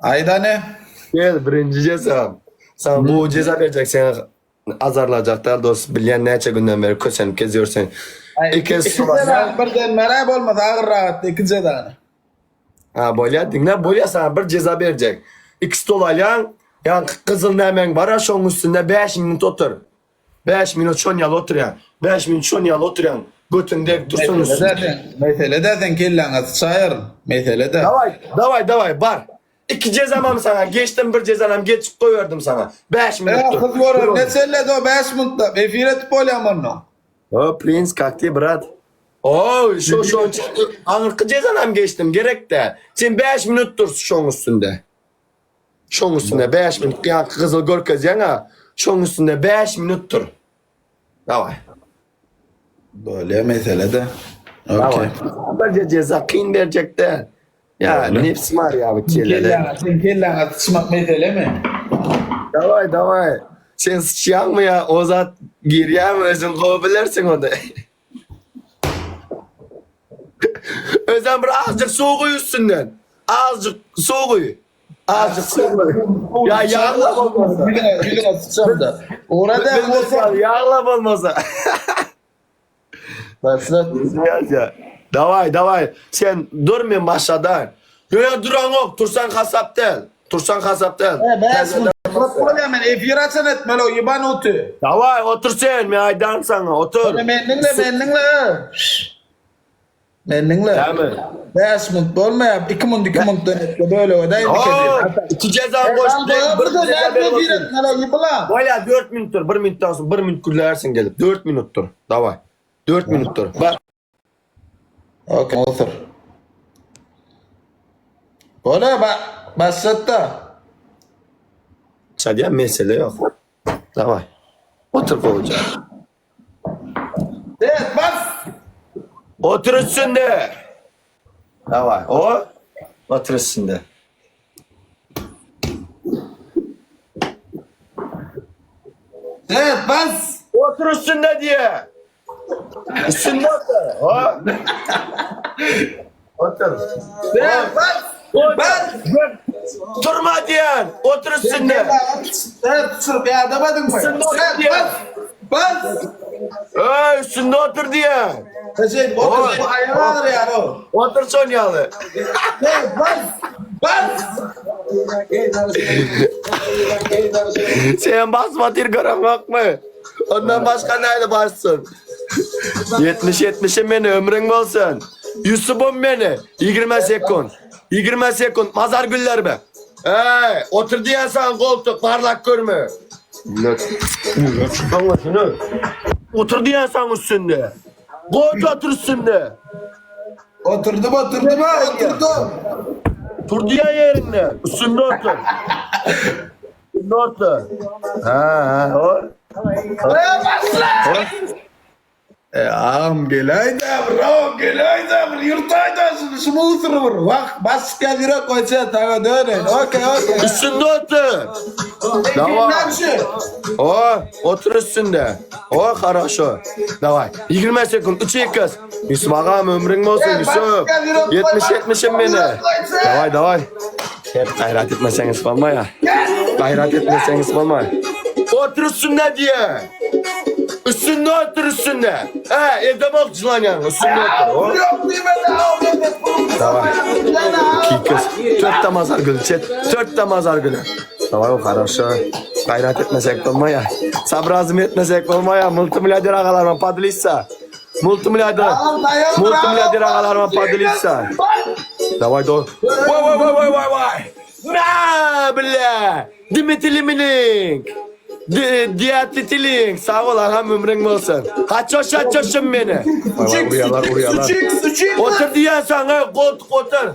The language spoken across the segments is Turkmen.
Aýt hany. Gel birinji jezam. Saňa gowy jeza berjek seni azarlajak däl dos bilýän näçe günden beri kösenip gezýörsen. Aý, Iki iki stol alýaň. jezany birden beräý bolmasa agyrrak etdi iki jezany. Ha bolýa diňle bolýa saňa bir jeza berjek. Iki stol alýaň ýaňky gyzyl nämäň bara şoň üstünde 5 minut otur. 5 minut şon ýaly oturýaň. 5 minut şon ýaly oturýaň. Götüň degip dursun Mesele üstünde. dä sen, mesele dä sen kelläňe syçaýaryn. Mesele dä. Daway daway daway bar. Iki jezamam saňa geçdim bir jezanam geçip goýberdim saňa. 5 Ýa minut dur. gyz Dur görer ony. ne selledi o 5 minutda efir etip bolýam onda. O prins kak ty brat. O şo şo aňyrky jezanam geçdim gerek däl. Sen 5 minut dur şoň üstünde. Şoň üstünde 5 minut ýaňky gyzyl görkezýäň-a. Şoň üstünde 5 minut dur. Daway. Bolýa mesele de. Daway. Okey. Bir jeza kyn berjek däl. Ýa nebsim arýar bu kellede. Kelläňe sen kelläňe syçmak meselemi? Daway daway. Sen syçýaňmy ýa o zat girýärmi özüň gowy bilersiň ony. Özem bir azjyk suw guý üstünden. Azjyk suw guý. Azjyk suw guý. Ýa ýagla bolmasa. Ýüzüne ýüzüne syçamda. Ora da Bilmez ýaly ýagla bolmasa. Başla. Daway daway. Sen dur men başladan. Ýöne duraňok, tursaň hasap däl. Tursaň hasap däl. E, bäş minut. Bolýa men efir açan etmeli o ýyban uty. Daway otur sen, men aýdaryn saňa, otur. Ýöne men diňle, men diňle. Men diňle. Näme? 5 minut bolmaýar. 2 minut 2 minutdan etme bölege däý Oo, iki iki jeza goşdy, bir jeza berip otur. Bolýa 4 minut dur, 1 minutdan soň 1 minut gürlärsiň gelip. 4 minut dur. Daway. 4 minut dur. Bak. Okey, otur. Bolýa, ba başlatda. Çalýan mesele ýok. Daway. Otur gowuja. Evet, bas. Otur üstünde. Daway. O. Otur üstünde. Evet, bas. Otur üstünde diye. Üstünde otur. O. Otur. Evet, bas. Bas. Durma diyen. Otur üstünde. Evet, tutup ýadamadyňmy? Üstünde otur Evet, diyen. bas. Bas. Ey, üstünde otur diyen. Şey, otur, bu aýagy agyrýar o. Otur Sonyalı. Evet, bas. Bas. Sen basma dir göreňokmy? Ondan başga näde bassyn? 70 70-im meni ömrüň bolsun. Yusufum meni 20 sekund. 20 sekund mazar güllerme. Ey, otur diýen saňa goltuk barlak görme. Çykaňa şunu. Otur diýen saňa üstünde. Goý otur üstünde. Oturdum oturdum ha oturdum. Tur diýen ýerinde. Üstünde otur. Üstünde otur. Ha ha o. E, agam geläýdä bir, agam geläýdä bir, ýurtaýda şuny, şuny usury bir. Wah, başga ýürek goýsa saňa döneýin. Okey, okey. Üstünde otur. Daway. O, otur üstünde. O, haraşo. Daway. 20 sekund, 3 2 Yusuf agam ömrüň bolsun Yusuf. 70 70-im meni. Daway, daway. Hep gaýrat etmeseňiz bolmaýar. Gaýrat etmeseňiz bolmaýar. Otur üstünde diýe. Üstünde otur üstünde. He, edemok jylanýaň üstünde otur. O. Daway. Kikis. Törtde mazar gül çet. Törtde mazar gülü. Daway o haraşo. Gaýrat etmesek bolmaýar. Sabrazym etmesek bolmaýar. Multimilliarder agalaryma podlissa. Multimilliarder. Multimilliarder agalaryma podlissa. Daway do. Vay vay vay vay vay vay. Na bile. Dimitri Minik. Diýätli Sag bol agam ömrüň bolsun. Haçoş haçoşum meni. Vay vay urýarlar urýarlar. Otur diýen saňa goltuk otur.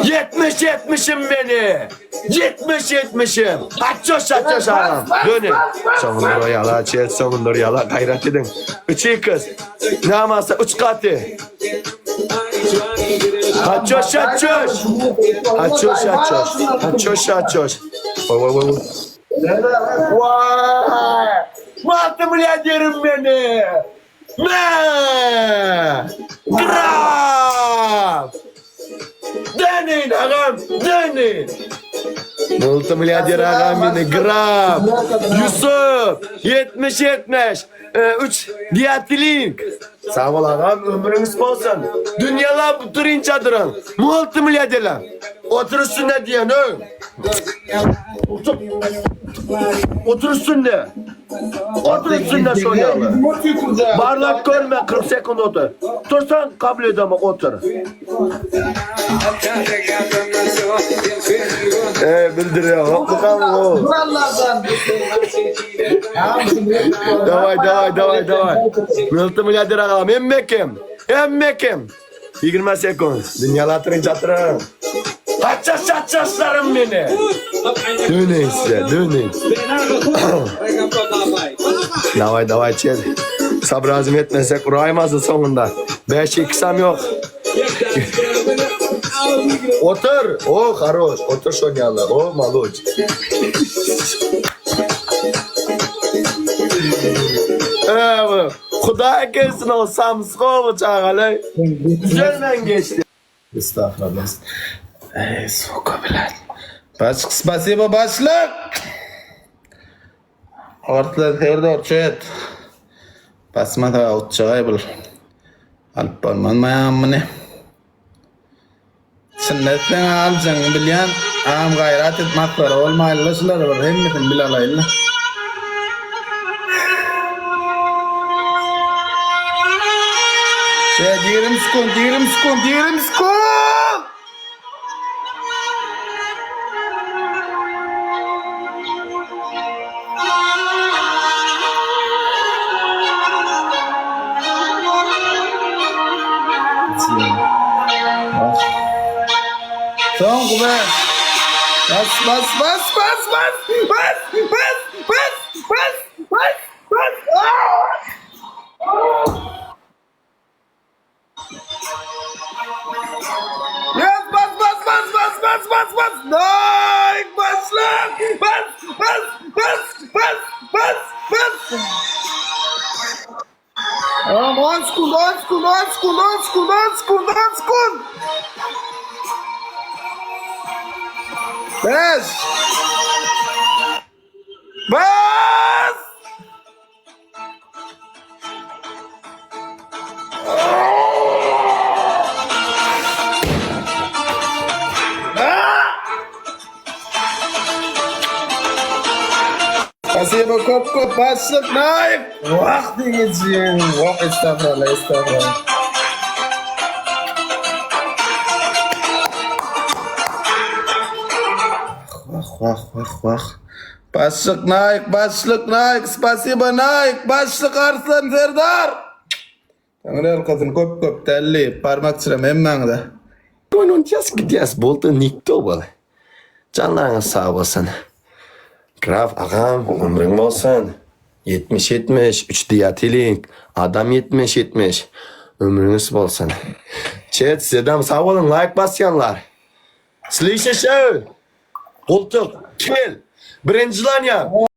70 70-im meni. 70 70-im. Haçoş haçoş agam. Döni. Soňunda urýarlar çet soňunda urýarlar gaýrat ediň. 3 2 Namasa 3 gaty. Haçoş haçoş. Haçoş haçoş. Haçoş haçoş. Vay vay vay. Vay. Multimilliarderim meni. Me! Graf! Döneýin agam, döneýin! Multimilliarder agam meni graf! Ýusup! 70 70! 3 Diatlink! Sag bol agam, ömrüňiz bolsun! Dünýalap durinça duran multimilliarderler! Otur üstünde diýen öň! Otur üstünde! Otur üstünde şol ýaly. Barlap görme 40 sekund otur. Tursaň kabul edemok otur. Eee bildirýär hokmy bu. Daway daway daway daway. Multimilliarder agam hemme kim? Hemme kim? 20 sekund. Dünýalar çatyryn. Haça şaçaşlarym meni. Döneýin size, döneýin. Daway daway çer. Sabrazym etmesek uraýmasyn soňunda. 5 iksam ýok. Otur. O haroş. Otur şon ýaly. O maluç. Eee, Hudaý kelsin o samsyk çagaly. Düzelmän geçdi. Estağfurullah. Ey suka блядь. Başlyk spasibo başlyk. Ortlar Serdar çet. Basmasa utjagay bul. Alyp barman maýamyny. Çyn etseň aljagyňy bilýän. Agam gaýrat et masgara bolmaýlyla şulara bir hemmesini bile alaýylla. Şeýt 20 sekund 20 sekund 20 sekund. Soňky bäş. Bas bas bas bas bas bas bas bas bas bas bas. Yes bas bas bas bas bas bas bas. Nike başla. Bas bas bas bas bas bas. Tamam 10 sekund 10 sekund 10 sekund 10 sekund 10 sekund 10 sekund. 5 Bas! Spasibo köp köp başlyk naýyp. Wah diýeceğim. Wah estağfurullah estağfurullah. Wah wah wah wah. Başlyk naýyk başlyk naýyk spasibo naýyk başlyk Arslan Serdar. Taňry ýalkasyn köp köp dälli barmak çyrem hemmäňize. Oýnanýas gidýäs boldy nikto bol. Janlaryňyz sag bolsun. Graf agam ömrüň bolsun. 70 70 üç diýatilik adam 70 70 ömrüňiz bolsun. Chat sizedem sag boluň laýk basýanlar. Slyşyş goltuk kel birinji lanýa.